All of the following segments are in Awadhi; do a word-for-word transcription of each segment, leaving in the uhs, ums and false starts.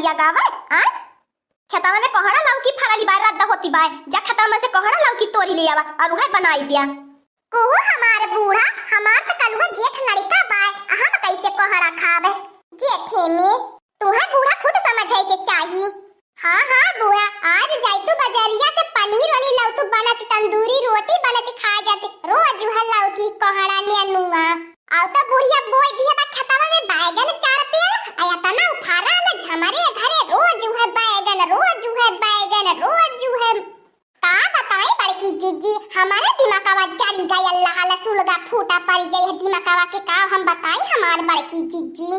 या गावे, आय? खेतवा में कोहड़ा लौकी फरली बाय, रद्द होती बाय, जा खेतवा में से कोहड़ा लौकी तोरी ले आवा और उहे बनाई दिया। कोहो हमार बूढ़ा, हमार त कलुआ जेठ लड़िका बाय, हम कैसे कोहड़ा खाबे? जेठे में, तुहे बूढ़ा खुद समझे के चाही। हाँ, हाँ, बूढ़ा, आज जाई तू बजरिया से पनीर वनीर लाऊ, तू बनत तंदूरी रोटी बनत खा जात, रोज उहे लौकी कोहड़ा नेनुआ। आउ त बुढ़िया बोई दिहे बा खेतवा में बैगन चार पेड़, आ एतना उफारा न हमरे घरे रोज उहे बैगन, रोज उहे बैगन, रोज उहे। का बताई बड़की जिज्जी, हमरे दिमागवा जरी गयल रहल, सुलगा फूटा पड़ी जाई है दिमागवा के, का हम बताई हमार बड़की जिज्जी।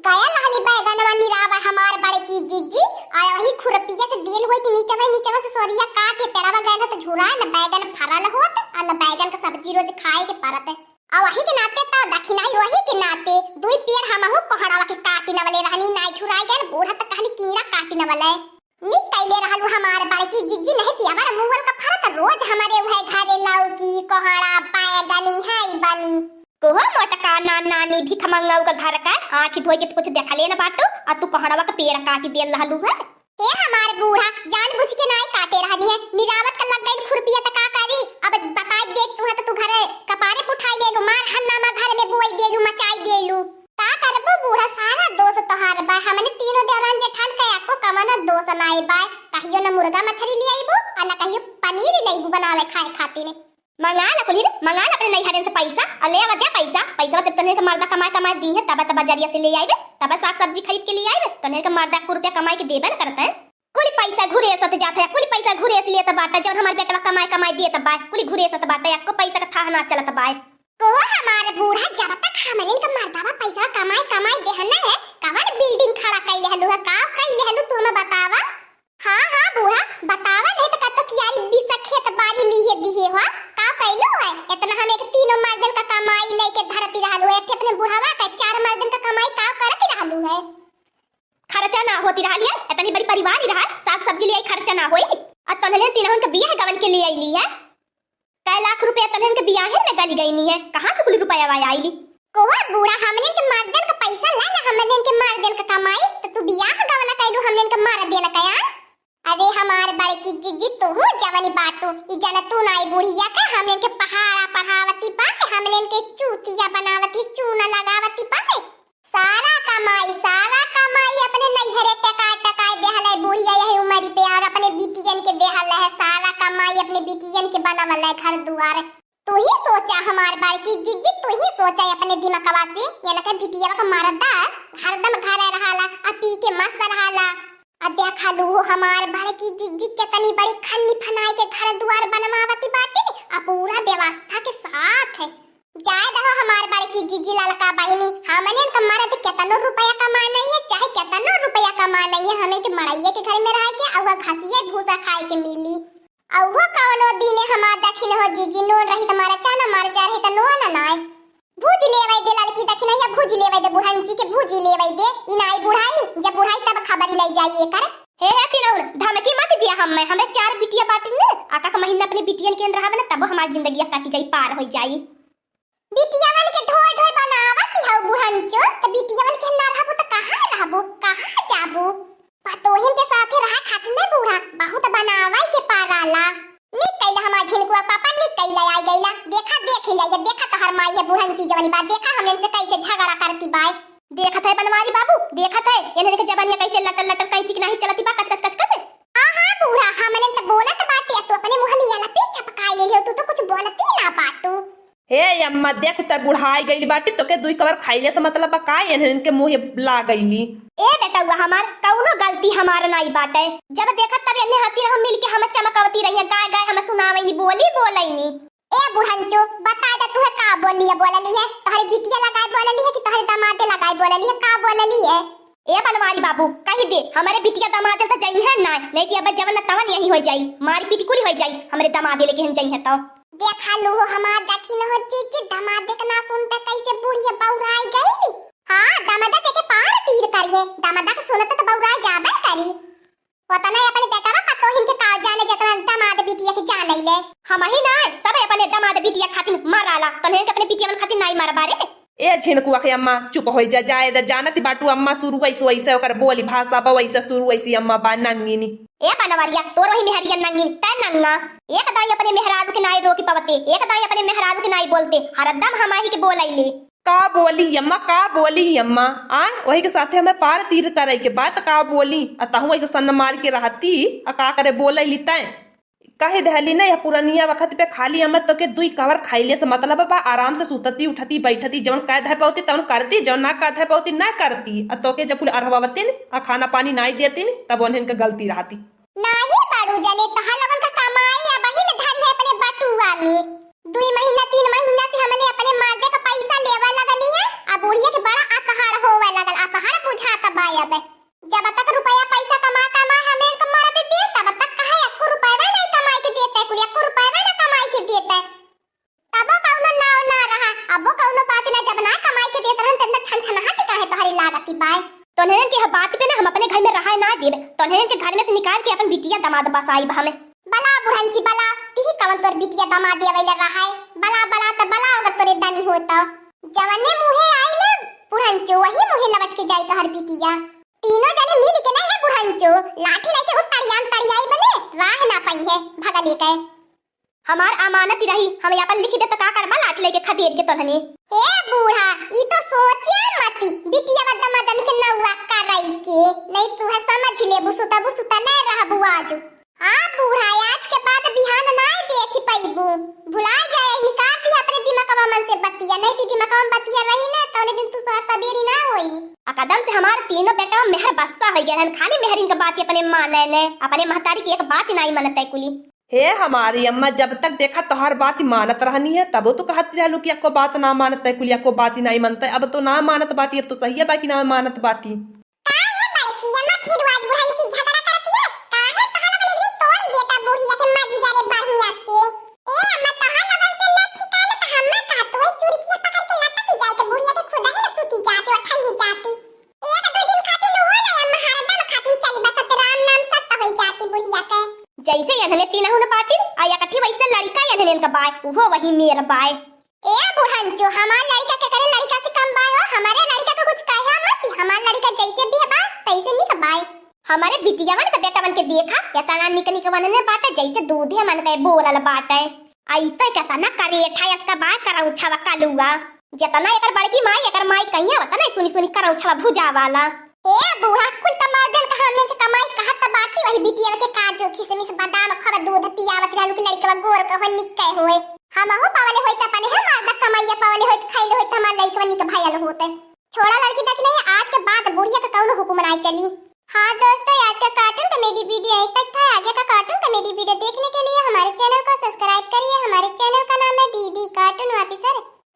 गयल रहली बैगनवा निरावा हमार बड़की जिज्जी, आ वही खुरपिया से देल होई त नीचवा, नीचवा से सोरिया काट के पेड़वा गयल हो त झुराए न बैगन फरल होत, आ न बैगन क सब्जी रोज खाए के परत। आ वही के नाते त दखिनाई वही के नाते दुई पेड़ हमहू कोहड़ावा के काटी नवले रहनी, नाई झुराई गयल, बूढ़ा त कहली कीड़ा काटी नवले। निक कैले रहलू हमार बड़की जिज्जी, नहीं त अबर मुअल का फरत रोज हमरे उहे घरे लौकी, कोहड़ा, बैगनी है बनी। कोहो मोटका ना नानी भिखमंगाऊ का घर का आँखी धोई के त कुछ देखले न बाटू, आ तू कोहड़वा का पेड़ काटी देल रहलू है। हे हमार बूढ़ा, जान बुझ के नाई काटे रहनी है, निरावत का लग गइल खुरपिया त का करी? अब बताई देत तुहे त तू घरे कपारे पे उठाई लेलू, मार हन्नामा घर में बोई देलू, मचाई देलू। का करबू बूढ़ा, सारा दोष तोहार बा। हमने तीनों देवरान जेठान के एको कवनो दोष नाई बा। कहियो न मुर्गा मछरी ले अइबू, आ न कहियो पनीर ले अइबू बनावे खाए खातिर। मंगा ला कुलिन, मंगा ला अपने नैहरन से पैसा, आ ले आवा द्या पैसा। पैसा जब तोहने के मर्दा कमाए कमाए दीहे, तब तब बजरिया से ले आइबे, तब साग सब्जी खरीद के ले आइबे। तोहने के मर्दा एको रुपया कमाए के देबे न करत है। कुल पैसा घुरेसत जात है, कुल पैसा घुरेस लेत बाटे, जौन हमार बेटवा कमाए कमाए देत बा, कुल घुरेसत बाटे, एको पैसा का थाह ना चलत बा। कोहो हमार बूढ़ा, जब तक हमनिन के मर्दवा पैसा कमाए कमाए देहना है, कवन building खड़ा कइले हलू है, का कइले हलू तू हमें बतावा? हाँ, हाँ बूढ़ा, बतावा नहीं त कतो कियारी बीसा खेत बारी लिहे दिहे हो, का कइलू है? इतना हम एक तीनों मर्दन का कमाई लेके धरती रहलू है, एक ठे अपने बुढ़वा का चार मर्दन का कमाई का करती रहलू है? खर्चा ना होती रहली है, इतनी बड़ी परिवार ही रहा, साग सब्जी ले आई खर्चा ना होई। आ तोहने तीनों के बियाह गवन के ले आइली है। कै लाख रुपया तोहन के बियाहे में गली गईनी है, कहाँ से कुल रुपया आइली? कोहो बूढ़ा, हमने के मर्दन का पैसा ला ना, हमने के मर्दन का कमाई, तो तू बियाह गवना कैलू हमने के मर्दन का या? अरे हमार बड़की जिज्जी, तू हूँ जवनी बाटू, ई जनतू नाई बुढ़िया के हमने के पहाड़ा पढ़ावती बा, हमने के चूतिया बनावती, चूना लगावती बा। सारा कमाई, सारा कमाई अपने नैहरे टकाए टकाए देहल है बुढ़िया यही उमरी पे, और अपने बिटियन के देहल है, सारा कमाई अपने बिटियन के बनावल है घर दुआर। तू ही सोचा हमार बड़की जिज्जी, तू ही सोचा अपने दिमकवा से, ये ना के बिटिया का मरदा हरदम घरे रहाला, आ पी के मस्त रहाला। आ देखा लू हो हमार बड़की जिज्जी कितनी बड़ी खन्नी फनाई के घर दुआर बनवावती बाटे, आ पूरा व्यवस्था के साथ है। जाए दहो हमार बड़की जिज्जी ललका बहिनी, हमने के मरद केतनो रुपया कमा नहीं है, चाहे केतनो रुपया कमा नहीं है, हमें के मड़ैया के घर में रह के अउहा घसिया भूसा खाए के मिली। अउहो कवनो दिने हमार दखिन हो जिज्जी, नून रही त मरचा ना, मरचा रही त नून ना। भूज लेवै दे ललकी दखिनैया, भूज लेवै दे बुढ़न जी के, भूज लेवै दे। ई नाई बुढ़ाई, जब बुढ़ाई तब खबरी लै जाई एकर। हे, हे तिनौर, धमकी मत दिया हम्मे, हमरे चार बिटिया बाटिन ने, आका के महीना अपने बिटियन के रहब न, तबो हमार जिंदगिया कट जाई, पार हो जाई। बिटियावन के ढोय ढोय बनावत हौ बुढ़ंचो, त बिटियावन के ना रहबू त कहाँ रहबू, कहाँ जाबू? पतोहिन के साथे रहा खातिर ने बूढ़ा, बहुत बनावै के पाराला। निक कैला हमार झिनकुआ पापा, निक कैला आई गैला। देखा, देख ही लैया, देखा तोहर माई है बुढ़ंची जवनी बा, देखा हमने से कैसे झगड़ा करती बाय। देखत है बनवारी बाबू, देखत है, इन्हन के जबनिया कैसे लटर लटर कैंची के नाही चलती बा, कच कच कच कच। हाँ, हाँ बूढ़ा, हमने त बोलत बाटे, तू अपने मुँह में यलती चपकाए ले लियो, तू तो कुछ बोलती ना बाटू। हे अम्मा, देख त बुढ़ाई गइल बाटी, तोके दुई कवर खइले से मतलब बा का? एन्हन के मुँहे लाग गइली। ए बेटउआ हमार, कउनो गलती हमार नाई बाटे। जब देखत तब एन्हे हती रहन मिल के हमें चमकावती रही है, गाय गाय हमें सुनावैनी, बोली बोलैनी। ए बुढ़ंचो, बता दे तुहे का बोली है, बोलली है? तोहरे बिटिया लगाए बोलली है कि तोहरे दमादे लगाए बोलली है? का बोलली है? ए बनवारी बाबू, कही दे, हमरे बिटिया दमादे त जइहैं ना, नहीं त अब जवन न तवन यही होइ जाई, मारी पीटी कुली होइ जाई, हमरे दमादे लेके हम जइहैं तो। देखा लू हो हमार दखिन हो चीची, दमादे के ना सुनते कैसे बुढ़िया बौराई गई। हाँ, दमादा के पार तीर करिए, दमादा के सुनते त बौराई जाबे करी। ओतना अपने बेटवा पतोहिन के का जाने, जेतना दमाद बिटिया के जाने ले। हमही ना, सब अपने दमाद बिटिया खातिर मराला, तोहन के अपने बिटिया मन खातिर नाई मरबा रे। ए झिनकुआ के अम्मा, चुप होइ जा, जाए द, जानत बाटू अम्मा शुरू ऐसे, वैसे ओकर बोली भाषा बा, वैसे शुरू ऐसी अम्मा बा नंगिनी। ए बनवरिया, तोर वही मेहरिया नंगिन, तै नंगा। एक दाई अपने मेहरारू के नाई रोकी पवते, एक दाई अपने मेहरारू के नाई बोलते, हरदम हमाही के बोलैले। का बोली अम्मा, का बोली अम्मा? आय, वही के साथे हमें पार तीर करे के बात का बोली? आ तहूँ ऐसे सन्न मार के रहती, आ का करे बोलैली तै? कहे दहली ना, यह पुरनिया वखत पे खाली अम्मा तोके दुई कवर खइले से मतलब बा, आराम से सुतती, उठती, बैठती, जवन कह धै पौती तवन करती, जवन ना कह धै पौती ना करती। आ तोके जब कुल अरहवावतिन, आ खाना पानी नाई देतिन, तब उन्हें के गलती रहती। नाही बाड़ू जने, तोहार लोगन का कमाई अबहिन धरी है अपने बटुआ में। दुई महीना, तीन महीना से हमने अपने मर्दे का पैसा लेवा लगनी है, आ बुढ़िया के बड़ा अकहड़ होवे लगल, अकहड़ बुझात बा अब। जब तक रुपया पैसा कमा कमा हमें इनका मर्द दे, तब तक कहे एको रुपया नहीं कमाई के देते, कुल एको रुपया ना कमाई के देते। तबो कौनो नाव ना रहा, अबो कौनो बात ना, जब ना कमाई के देत रहन, त इतना छनछनाहट काहे तोहरी लागती बाय? तोन्हन के ह बात पे ना हम अपने घर में रहाए ना देब, तोन्हन के घर में से निकाल के अपन बिटिया दामाद बसाइब हमें। बला बुढ़ंची बला, तिही कवन तोर बिटिया दामाद देवे ले रहाए? बला, बला त बला, अगर तोरे दनी हो त। जवने मुहे आई ना बुढ़ंचो, वही मुहे लवट के जाई तोहर बिटिया। तीनों जने मिल के ना ये बुढ़ंचो, लाठी लेके उस तड़ियान तड़ियाई बने, राह ना पाई है, भगले के। हमार अमानत ही रही, हम अपन लिख दे त का करबा लाठी लेके खदेड़ के तोहने। हे बूढ़ा, ई तो सोचे मती, बिटिया बदमदन के नौआ करई के, नहीं तू है समझ लेबू, सुतबू सुतले रहबू आजू। हाँ बूढ़ा, आज के बाद बिहान नाय देखी पईबू, भुला जाए, निकाल दी अपने दिमागवा मन से बतिया, नहीं दी दिमागवा में बतिया रही ना, तौने दिन तू सवेरी ना होई। आ कदम से हमार तीनों बेटवा मेहर बस्सा हो गए हन, खाली मेहरिन के बात अपने माने ने, अपने महतारी की एक बात ही नाई मानत है कुली। हे हमारी अम्मा, जब तक देखा तोहार बात ही मानत रहनी है, तबो तू कहत रहलू कि एको बात ना मानत है, कुल एको बात ही नाई मानत है। अब तो ना मानत बाटी, अब तो सही है बा कि ना मानत बाटी। का ये बड़की अम्मा फिर आज बुढ़न की झगड़ा करती है? काहे तोहरा लोगन एक दिन तोड़ देता बुढ़िया के मजिया रे बढ़िया से। ए अम्मा, तोहरा लोगन से ना ठिकाना तो हम्मा का तो चुड़किया पकड़ के लटक जाए तो बुढ़िया के खुदा ही न सूती जाती और ठंगी जाती। एक दो दिन खातिर उहो ना अम्मा, हरदम खातिर चली बसत राम नाम सत्य होई जाती बुढ़िया के। जैसे एन्हने तीनहुन बाटिन, आ एकठी वैसे लड़िका एन्हने इनका बाय, उहो वही मेर बाय। ए बुढ़ंचो, हमार लड़िका केकरे लड़िका से कम बाय हो? हमारे लड़िका को कुछ कहा मत, हमार लड़िका जैसे भी बा, तैसे निक बाय। हमारे बिटियावन के बेटावन के देखा, एतना निक निक वन्हने बाटे, जैसे दूधे मन के बोरल बाटे। आई तो केतना करेठा इसका बाय करौछवा कलुआ। जेतना एकर बड़की माई, एकर माई कहिया, ओतना ही सुनी सुनी करौछवा भुजावाला। ए बूढ़ा, कुल त मर्दन का हमने के कमाई कहत त बाटी, वही बिटिया के काजू, किशमिश, बादाम, खूब दूध पियावत रहलू कि लड़कवा गोर के हो, निक्के होए। हमहू पवले होई त अपने हम मर्द कमाइया पवले होई त खइले होई त हमार लड़कवा निक भयल होते। छोड़ा लड़की देख नहीं, आज के बाद बुढ़िया का कौनो हुकुम ना चली। हाँ दोस्तों, आज का cartoon comedy video यहीं तक था। आगे का cartoon comedy video देखने के लिए हमारे channel को subscribe करिए। हमारे channel का नाम है दीदी Cartoon Officer।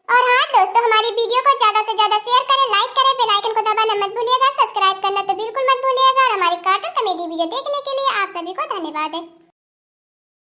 और हाँ दोस्तों, हमारी video को ज्यादा से ज्यादा share करें, like करें, bell icon को दबाना मत भूलिएगा, subscribe करना तो बिल्कुल मत भूलिएगा। और हमारे cartoon comedy video देखने के लिए आप सभी को धन्यवाद है।